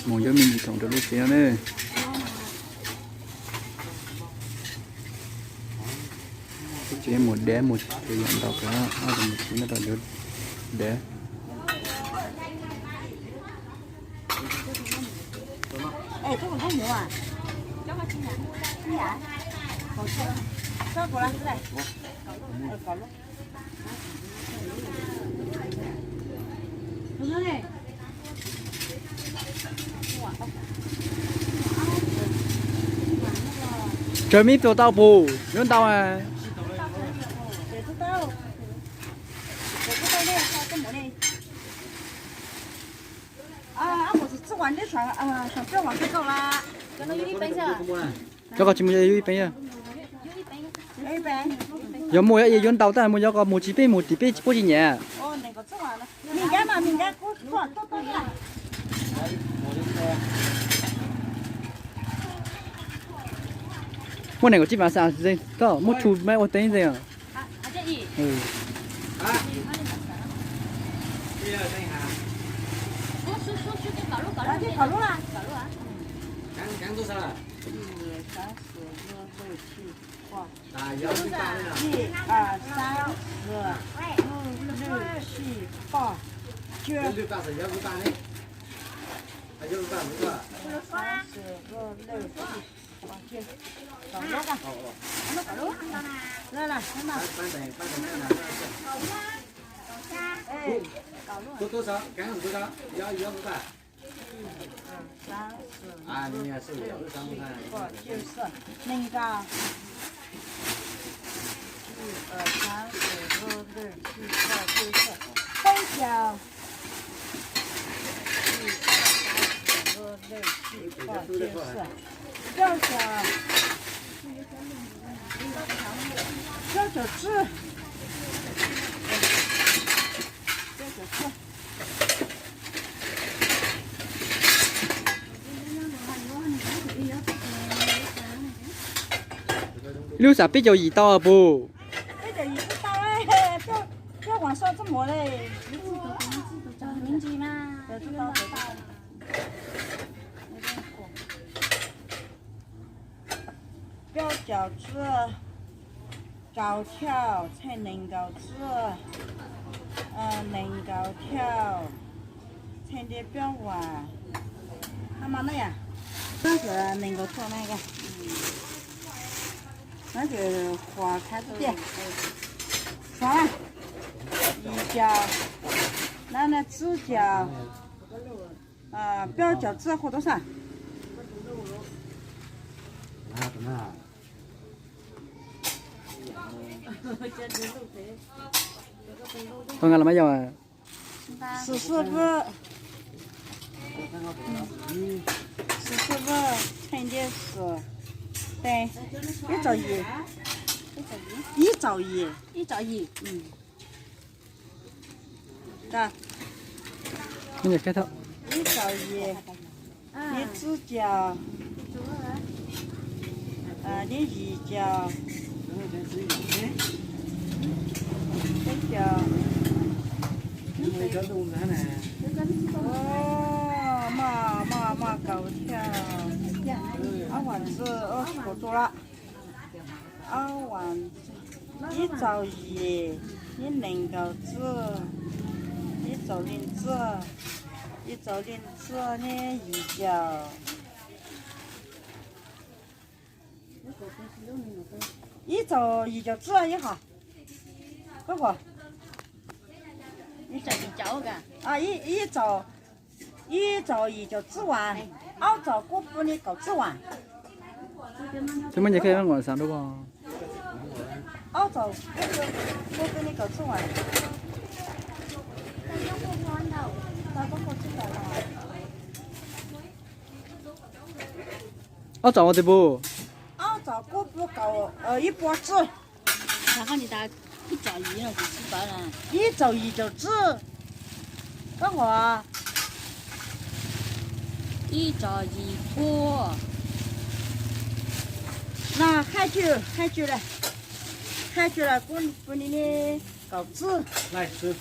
Mus yuav me ntsis khoom rau lub tsev no ne. Lub tsev mus dev mus tsev yam ntau kawg, ob tug mus tsev no rau yuav dev. Tsawg me tus tau pum yuav ntau. Cov ko tsis mus yog yug ib peev. Yog muaj yuav ntau tab mus, yog ko mus tsis peb mus tim peb tsis puab tsis nyiam. Muaj nees nkaum tsib mas xav koj muab tshum mas ua teb ntxiv. Ib, as, xab, xwm, lwj, lwj, tshij, poj, cuaj. Xab, xwm, lwj, lwj, tshij, poj, cuaj. Nees nkaum. Peb caug. Plaub caug. Plaub caug tsib. Lub xav peb caug yim tau puas? Plaub caug tsib, rau caug, txheej nees nkaum tsib, nees nkaum caug, txheej ntiaj plaub vas. Nees nkaum tsib na, no ces qhuas khav tiag. Xav na, yim caug, no tsib caug, plaub caug tsib qhuas tau xwb. Tau nqa los mas yog. Xwm xwb vwj, xwm xwb vwj, txheej ntiaj xwm, tes, ib txaus yim, ib txaus yim, ib txaus yim, ib txaus yim, neb tsib caug, neb yim caug, peb caug, maj maj maj kaus thiab, ob vas txwj, ob vas txwj lawm. Ob vas, ib txaus yim, neb nees nkaus txwj, ib txaus li txwj, ib txaus li txwj neb yim caum, ib txaus yim caum txwj ib qho, koj qhov, ib txaus, ib txaus yim caum txwj vas, ob txaus kuj pw li kaum txwj vas. Ob txaus kuj pw li kaum txwj vas. Ob txaus ua twg pub? Ob txaus kuj pub kaum ib puas txwj. Ib txaus yim caum txwj. Koj qhov ib txaus yim puas. No haj cwj, haj cwj lawm, haj cwj lawm kuj pw li kaum txwj.